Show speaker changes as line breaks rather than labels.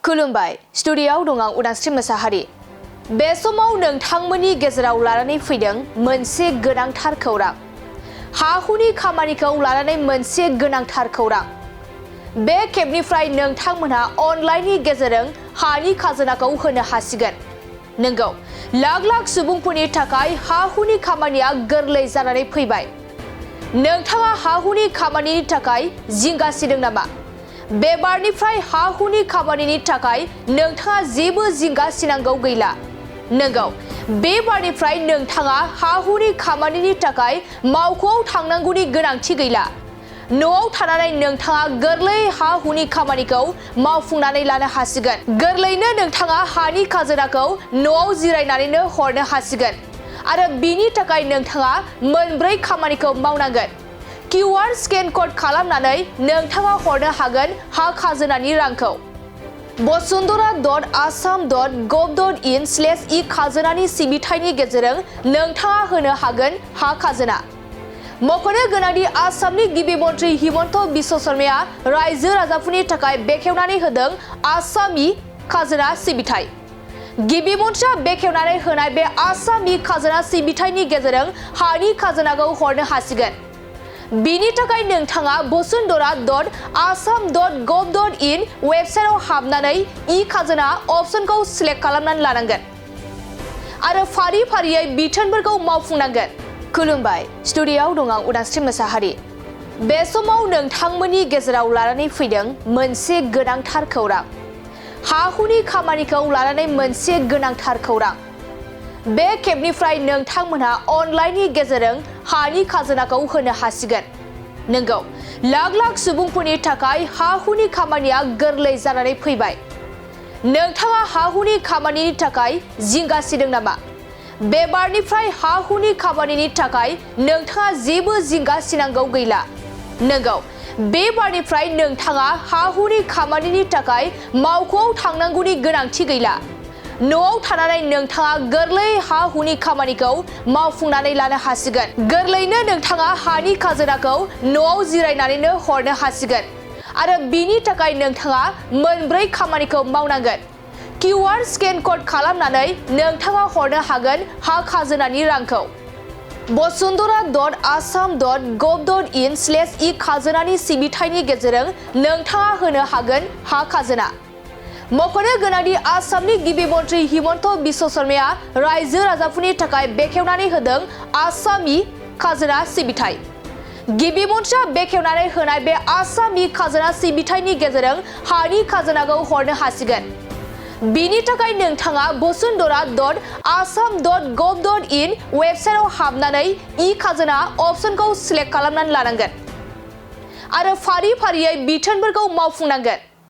खुलुमबाय स्टुडिय'आव दं आं उदांस्रि मोसाहारि। बे समाव नोंथांमोननि गेजेराव लानानै फैदों मोनसे गोनांथार खौरां। हा-हुनि खामानिखौ लानानै मोनसे गोनांथार खौरां। बे खेबनिफ्राय नोंथांमोनहा अनलाइननि गेजेरजों हानि खाजोनाखौ होनो हासिगोन। नंगौ, लाख लाख सुबुंफोरनि थाखाय हा-हुनि खामानिया गोरलै जानानै फैबाय। नोंथाङा हा-हुनि खामानिनि थाखाय जिंगासिदों नामा? बे बारनिफ्राय हा-हुनि खामानिनि थाखाय नोंथाङा जेबो जिंगा सिनांगौ गैला। नंगौ, बे बारनिफ्राय नोंथाङा हा-हुनि खामानिनि थाखाय मावख'आव थांनांगौनि गोनांथि गैला। न'आव थानानै नोंथाङा गोरलै हा-हुनि खामानिखौ मावफुंनानै लानो हासिगोन। गोरलैयैनो नोंथाङा हानि खाजोनाखौ न'आव जिरायनानैनो हरनो हासिगोन। आरो बिनि थाखाय नोंथाङा मोनब्रै खामानिखौ मावनांगोन। QR स्केन क'ड खालामनानै नोंथाङा हरनो हागोन हा खाजोनानि रांखौ। basundhara.assam.gov.in/e-खाजोनानि सिबिथायनि गेजेरजों नोंथाङा होनो हागोन हा खाजोना। मख'नो गोनांदि आसामनि गिबि मन्थ्रि हिमन्त बिश्व शर्माया रायजो राजाफोरनि थाखाय बेखेवनानै होदों आसाम ई-खाजोना सिबिथाय। गिबि मन्थ्रिया बेखेवनानै होनाय बे आसाम ई-खाजोना सिबिथायनि गेजेरजों हानि खाजोनाखौ हरनो हासिगोन। बिनि थाखाय नोंथाङा basundhara.assam.gov.in वेबसाइटआव हाबनानै ई-खाजोना अपसनखौ सिलेक्ट खालामनानै लानांगोन आरो फारि फारियै बिथोनफोरखौ मावफुंनांगोन। खुलुमबाय स्टुडिय'आव दं आं उदांस्रि मोसाहारि। बे समाव नोंथांमोननि गेजेराव लानानै फैदों मोनसे गोनांथार खौरां। हा-हुनि खामानिखौ लानानै मोनसे गोनांथार खौरां। बे खेबनिफ्राय नोंथांमोनहा अनलाइननि गेजेरजों हानि खाजोनाखौ होनो हासिगोन। नंगौ, लाख लाख सुबुंफोरनि थाखाय हा-हुनि खामानिया गोरलै जानानै फैबाय। नोंथाङा हा-हुनि खामानिनि थाखाय जिंगासिदों नामा? बे बारनिफ्राय हा-हुनि खामानिनि थाखाय नोंथाङा जेबो जिंगा सिनांगौ गैला। नंगौ, बे बारनिफ्राय नोंथाङा हा-हुनि खामानिनि थाखाय मावख'आव थांनांगौनि गोनांथि गैला। न'आव थानानै नोंथाङा गोरलै हा-हुनि खामानिखौ मावफुंनानै लानो हासिगोन। गोरलैयैनो नोंथाङा हानि खाजोनाखौ न'आव जिरायनानैनो हरनो हासिगोन आरो बिनि थाखाय नोंथाङा मोनब्रै खामानिखौ मावनांगोन। QR स्केन क'ड खालामनानै नोंथाङा हरनो हागोन हा खाजोनानि रांखौ। basundhara.assam.gov.in/e-खाजोनानि सिबिथायनि गेजेरजों नोंथाङा होनो हागोन हा खाजोना। मख'नो गोनांदि आसामनि गिबि मन्थ्रि हिमन्त बिश्व शर्माया रायजो राजाफोरनि थाखाय बेखेवनानै होदों आसाम ई-खाजोना सिबिथाय। गिबि मन्थ्रिया बेखेवनानै होनाय बे आसाम ई-खाजोना सिबिथायनि गेजेरजों हानि खाजोनाखौ हरनो हासिगोन। बिनि थाखाय नोंथाङा basundhara.assam.gov.in वेबसाइटआव हाबनानै ई-खाजोना अपसनखौ सिलेक्ट खालामनानै लानांगोन आरो फारि फारियै बिथोनफोरखौ मावफुंनांगोन।